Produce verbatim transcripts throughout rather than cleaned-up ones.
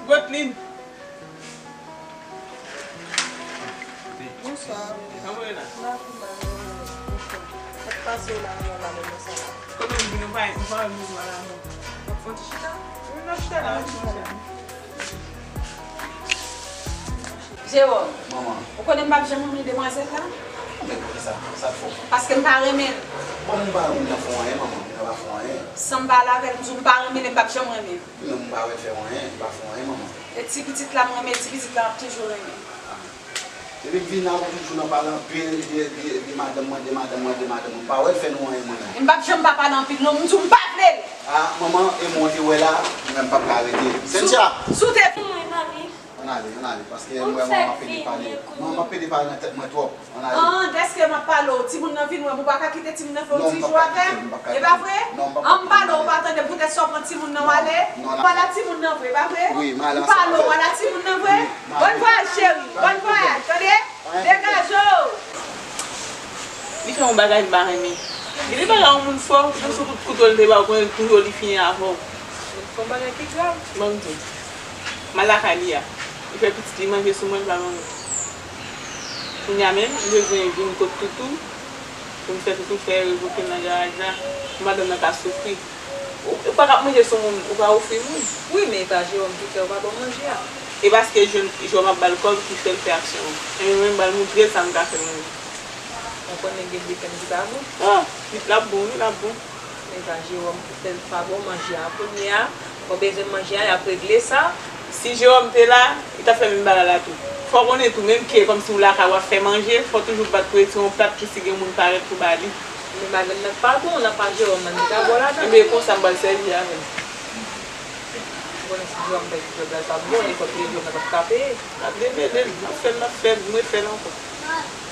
Gotlin. Bonswa. Kòman w ye la? M pa pi mal, non. Sa k pase w la, nan la menm sa la? Kote w vin, ou pa, ou pa wè m vin la, non. W ap fè yon ti chita? Wi, n ap chita la, wi, chita. Jewòm, manman, ou konnen m p ap janm renmen demwazèl la? Men poukisa? Sa k fè w? Paske m pa renmen l. Bon, m pa renmen moun nan fè w anyen, manman, moun nan pa fè w anyen. San m pale avè l, m di w m pa renmen l e m p ap janm renmen l. Non, m pa wè l fè w anyen, li pa fè w anyen, manman. E ti pitit la m renmen, ti pitit la m ap toujou renmen. Depi m vin la, ou toujou nan pale anpil de, de, de madanm mwen, de madanm mwen, de madanm mwen. M pa wè l fè nou anyen, mwen menm. M p ap janm pa pale anpil, non. M di w m pa vle l. A, manman, e mwen te wè la, mwen menm m p ap ka rete. Cynthia! Si w te. Ann ale, ann ale, paske m wè manman ap pede pale. Manman ap pede pale nan tèt mwen twòp. Ann ale. An, dèske m ap pale w, timoun nan vin wè m, ou pa ka kite timoun nan fè yon ti jou avè m? E pa vre? An, m pale w, ou pa tande m, poutèt sa w pran timoun nan w ale? Ou pa la timoun nan vre, pa vre? M pale w, ou pa la timoun nan vre? Bòn vwayaj, cheri, bòn vwayaj, tande? Degaje w! Li fè yon bagay m pa renmen. Gen de bagay yon moun fè w, pou se kout kouto l te ba w, konnen tou yo li fini avè w. Li fè yon bagay ki grav. Ban m di w. M al lakay li a. Li fè pitit li manje sou mwen, li pa ban mwen. Kounye a menm, m bezwen vin kot Toutou, pou m fè Toutou fè revoke m nan garaj la, pou madanm nan ka soufri. Ou, ou pa ka ap manje sou moun, ou pa ofri moun. Wi, men e pa Jewòm ki fè ou pa bon manje a. E paske Jewòm, Jewòm ap ba l kòb ki fè l fè aksyon an. Ebyen, mwen, m pral moutre l sa m ka fè manje. Ou konnen gen de pen ki pa bon? Ah, l ap bon, wi, l ap bon. Men e pa Jewòm ki fè l pa bon manje a. Kounye a, ou bezwen manje a, y ap regle sa. Si Jewòm te la, li t ap fè menm bagay la tou. Fò w konnen tou, menm ke kòmsi w lakay w ap fè manje, fò w toujou bat pou retire yon plat pou si gen moun parèt pou ba li. Men madanm nan pa bon, nan pa Jewòm nan, li ta bon ladan. Ebyen, konsa m pral sèvi avè l. Ou konnen si Jewòm fè ti pèp la, l p ap bon, li fòk Jewòm nan p ap ka peye. M ap demele l, m ap fè l, m ap fè l, mwen fè l ankò.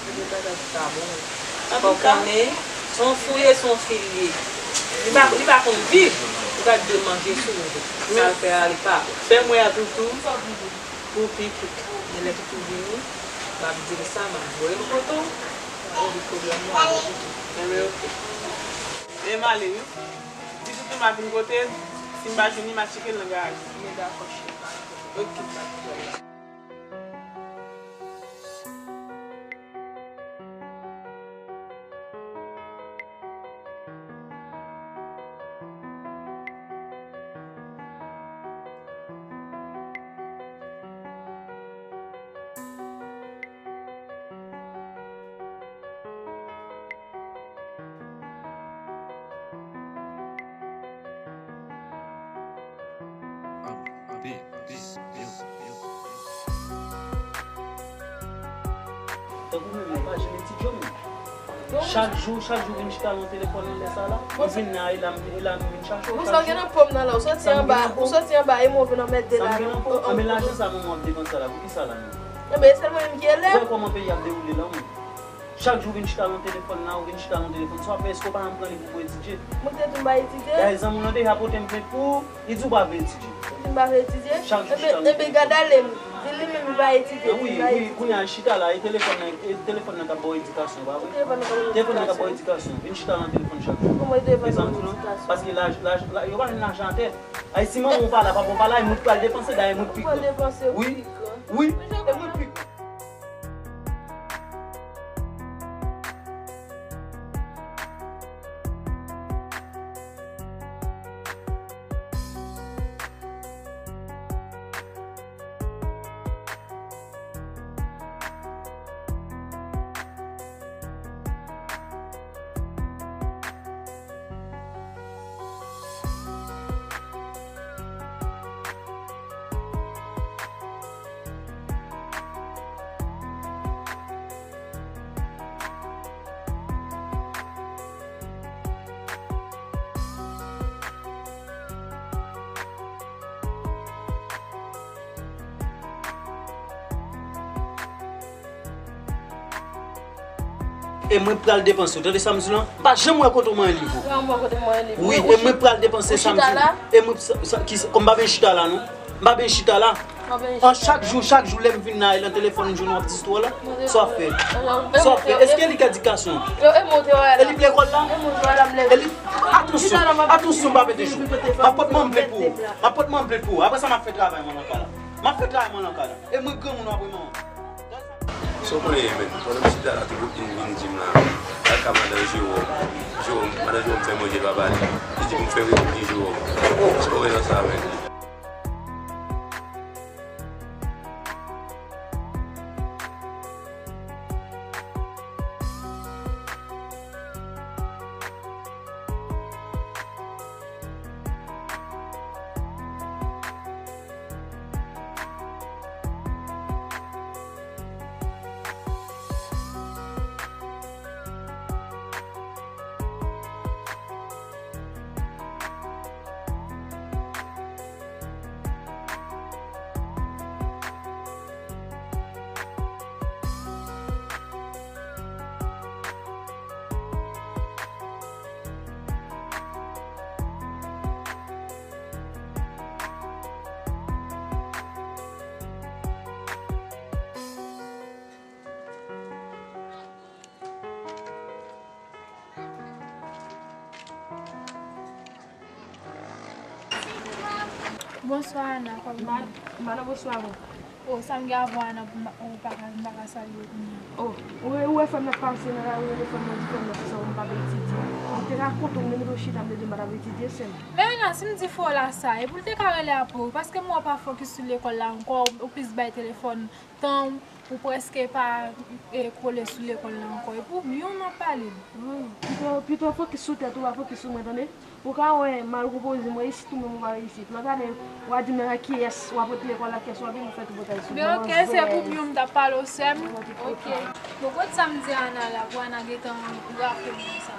Li gen bagay ki pa bon. Fò w konnen, se yon fi w ye, se yon fi l ye. Li pa, li pa konn viv, ou ka di l manje sou ou. Sa l fè a, li pa bon. Fè mwen a Toutou pou Pitou. Men lè Toutou vini, m ap di l sa, m ap voye l kote w, pou w rezoud pwoblèm ou avè Toutou. Enben, oke. Men m ale, wi. Di Toutou m ap vin kote l, si m pa jwenn li, m a tcheke l nan garaj. Men dakò, cheri, m a vin kote w. Oke. M ap di w la. Tankou menm, mwen pa janm etidye w menm. Chak jou, chak jou vin chita nan telefòn nan lè sa la. Ou vin la, e la, e la m vin chache w chak jou. Sa w gen nan po m nan la, ou soti anba, ou soti anba, e mwen vin anmède la. Sa m gen nan po m? Anben lajan sa manman ap depanse la, pou ki sa la menm? Anben, e sèl mwen menm ki elèv. Ou wè kòman peyi ap dewoule la menm? Chak jou ou vin chita nan telefòn nan, ou vin chita nan telefòn. Sa w ap fè, èske w pa janm pran liv pou w etidye? Mwen te di m pa etidye. Dayè zanmi w lan deja pote m plent pou ou, li di w pa vle etidye. Ou di m pa vle etidye? Chak jou chita nan telefòn. Enben, enben gad ale m. Di li menm li pa etidye, li pa etidye. Wi, wi, kounye a chita la, e telefòn nan, e telefòn nan k ap ba w edikasyon, pa vre? Telefòn nan k ap ba w edikasyon. Telefòn nan k ap ba w edikasyon. Vin chita nan telefòn chak jou. Kòman e telefòn nan ba w edikasyon? Paske laj, laj, la, yo pa jwenn lajan atè. Ay, si manman w pa la, papa w pa la, e mwen k pral depanse, dayè mwen k pi gran. Ou pral depanse, ou pi gran. Wi, wi, e mwen k pi gran. E mwen pral depanse w. Tande sa m di w lan? M pa janm wè kote w manyen liv ou. Ou pa janm wè kote m manyen liv ou. Wi, e mwen pral depanse sa m di w. Ou chita la? E mwen, sa, sa, ki, kòm m pa vin chita la, non. M pa vin chita la. An, chak jou, chak jou, lè m vin la, e nan telefòn m jwenn w ap di sou la. Sa w ap fè? Sa w ap fè? Èske li k edikasyon? E li k lekòl la? E li, atansyon, atansyon, m pa pete jou. M ap pot manm plent pou ou. M ap pot manm plent pou ou. Apre sa, m ap fè travay mwen nan kay la. M ap fè travay mwen nan kay la. E mwen granmoun apre manman m. Sa w konnen ye menm? Pandan m chita la, tout moun vin di m la, al ka madan Jewòm. Jewòm, madan Jewòm fè manje l pa pale. Li di pou m fè reponn Jewòm. Sa w wè nan sa menm? Bonswa, Ana, kòman? Mad-, madan, bonswa, bon. Oh, sa m gen avè w, Ana, pou m pa, ou pa ka, m pa ka salye w kounye a? Oh, ou wè, ou wè frè m nan pase nan lari, ou rele frè m nan, di frè m nan konsa, m p ap etidye. M te ka kontan, m te mete w chita, m te di m pa t ap etidye, sè m. Men Ana, si m di frè w la sa, epi l te ka rele apre w, paske m wè w pa fokis sou lekòl la ankò, ou plis bay telefòn tan w, ou prèske pa, e, kole sou lekòl la ankò. Epi w byen w nan pale. Wi, pito, pito fokis sou tèt ou, pa fokis sou mwen, tande? Ou ka wè, m al repoze m, mwen isit ou menm ou pa isit. Lòt ane, w a di m nan kiyès, w ap ret lekòl ak kiyès, w ap vin fè tripotay sou mwen. Men oke, se pou byen w m t ap pale w, sè m. Oke. Bon, kote sa m di Ana la, pou Ana gentan raple m sa.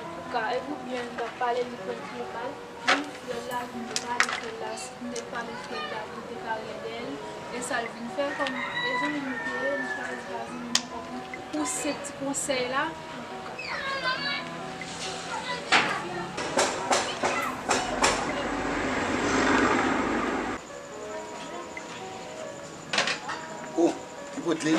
Antouka, e pou byen m t ap pale, li pran l pi mal. Menm frè l la, m te pale frè l la, m te pale frè l la, pou l te ka rele l. E sa l vin fè, kòm e zanmi m te ye, m chwazi pa zanmi m ankò pou, pou se ti konsèy la. Oh, ki kote li?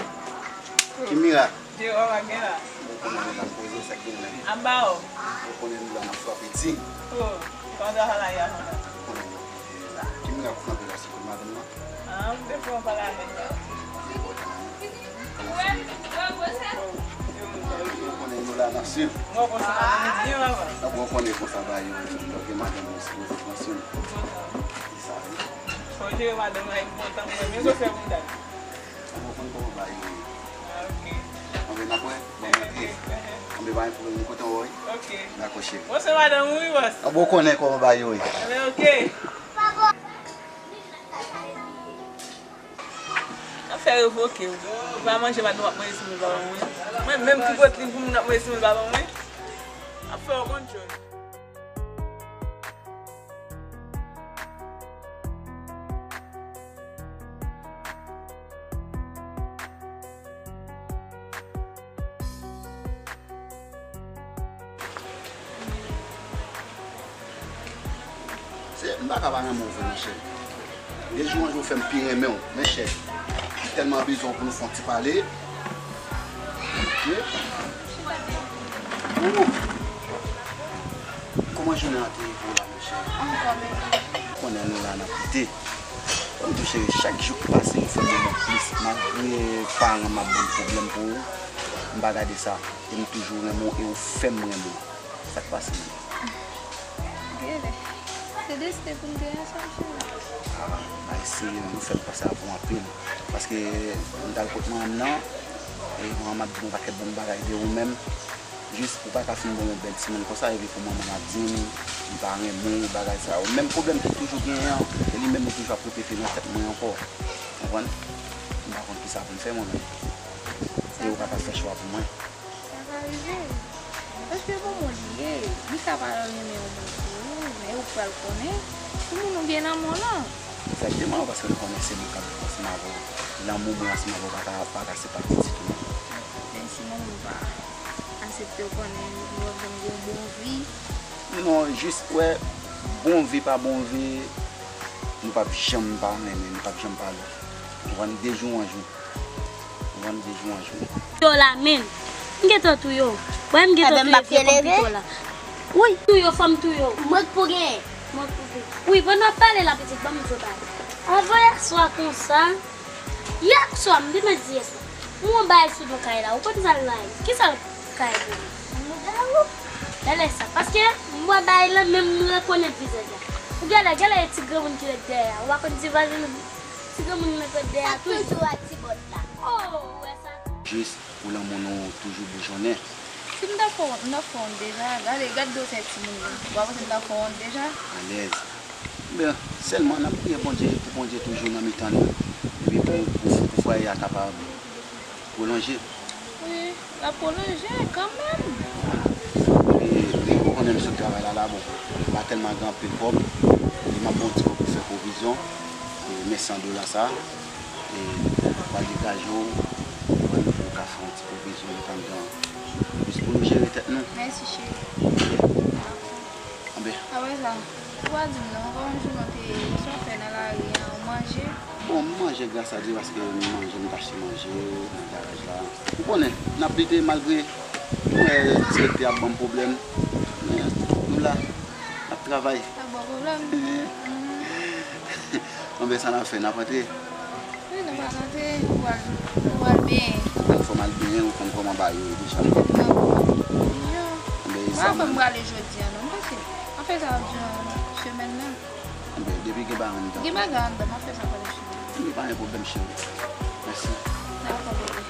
Ki mirak? Jewòm a gen la. Bon, konnen nou la poze sa ki gen la. Anba w. Bon, konnen nou la nan frape di. Oh, kòman travay la ye a konsa? Konnen nou la. Ki mirak ou frape la, se pou madanm nan? Ah, m te fè yon pale avèk li. Bon, konnen nou la nan swiv. Mwen konsa, mwen byen, papa. Donk, mwen konnen konsa bagay yo, donk, madanm nan se pou pran swen. Bon, sa. Fò jere madanm nan, enpòtan pou mwen. Men sa w fè pou m ta. An, bon, konn kòman bagay yo ye. Ah, ok. Anben, n ap wè, bon, m antre. Anben, pa gen pwoblèm, nou kontan wè w, wi. Ok. Dakò, cheri. Bon, se madanm ou, wi, bòs. An, bon, konnen kòman bagay yo ye. Anben, ok. N ap fè revoke w. Ou pa manje madanm w ap manje simoun pa ban mwen. Mwen menm ki pot li pou moun ap manje simoun pa ban mwen. Ap fè w konn jòj. Se, m pa ka pa renmen w vre, monchè. De jou an jou, w fè m pi renmen w, monchè. M tèlman bezwen w pou nou fè yon ti pale. Wi. Ou! Kòman jounen an te ye pou w la, monchè? Anfòm, e ou? Konnen nou la n ap lite. Kòm tou cheri, chak jou k pase, nou fè m renmen w plis. Malgre paran m ap ban m pwoblèm pou ou, m pa gade sa. E m toujou renmen w e ou fè m renmen w. Sa k pase menm? Gade, se desten pou n te ansanm, cheri. Ah, bay serye, ou fè m panse avè w anpil. Paske m t al kot manman m nan, e manman m ap di m yon pakèt bon bagay de ou menm. Jis ou pa ka fin ban m yon bèl timoun konsa, epi pou manman m ap di m, li pa renmen w, bagay sa yo. Menm pwoblèm ki toujou genyen an, e li menm li toujou ap repete nan tèt mwen ankò. Konprann? M pa konn kisa pou m fè mwen menm. E ou pa ka fè chwa pou mwen. Sa ka rive. Paske pou moun li ye, li ka pa renmen yon moun pou ou, men ou pral konnen. Pou moun ou gen nan men w lan. Egzakteman, paske m konnen se mwen k ap viv ansanm avè w. Lanmou mwen ansanm avè w pa ka, pa ka separe ditou non. Men si manman w pa aksepte w, konnen nou p ap janm gen yon bon vi. Non, jis wè, bon vi pa bon vi, nou p ap janm pa renmen, nou p ap janm pale. Ou konprann, de jou an jou. Vann de jou an jou. Yo la menm. M gentan touye w. Wè m gentan touye vye konpito la. Wi, touye w, fò m touye w. Mwen k pou genyen. Mwen k pou genyen. Wi, pandan w ap pale la, pitit, ban m di w bagay. Avan yèswa konsa, yèswa, m te mèt di yèswa. M wè yon bagay sou do kay la, ou konn sa l la ye? Ki sa l ka ye pou ou? Gade sa, paske m wè bagay la, men m rekonèt vizaj la. Ou gade, gade ti granmoun ki ret dèyè a. Ou pa konn ti vwazen, ti granmoun nan k ret dèyè a toujou. Sa toujou a ti bòt la. Oh, ou wè sa? Jis pou lanmou nou toujou boujonnen. Si m ta fè wont, m ta fè wont deja. Gade, gade gwosè timoun nan. Ou pa panse m ta fè wont deja? Alèz. Ebyen, sèlman n ap priye Bondye pou Bondye toujou nan mitan nou. Epi pou, pou, pou fwaye a kapab pwolonje. Wi, l ap pwolonje kanmenm. E, e ou konnen m sot travay la, la, bon, m pa tèlman gen anpil kòb. E m ap ba w ti kòb pou fè pwovizyon. E, men san dola sa. E, w al degaje w, ou pou ka fè yon ti pwovizyon anndan. Jis pou nou jere tèt nou. Mèsi, cheri. Anben. Apre sa, ou pa di m non, kòman jounen w te ye, sa w fè nan lari a, ou manje? Bon, m manje, gras a Dye, paske m manje, m t achte manje nan garaj la. Ou konnen, n ap lite malgre, ou wè, direktè ap ban m pwoblèm, men nou la, n ap travay. Ap ban pwoblèm? Anben, sa n ap fè, n ap antre? Wi, nou pral antre, nou pral, nou pral benyen. Anben, fò m al benyen, ou konn kòman bagay yo ye deja. Anben, e sa menm. M pa kwè m prale jodi a non, m panse. Anfen, sa ap di yon semèn nan. Anben, depi gen bagay anndan. Gen bagay anndan, m ap fè sa pandan semèn. Anben, pa gen pwoblèm, cheri. Mèsi. Dakò, bebe.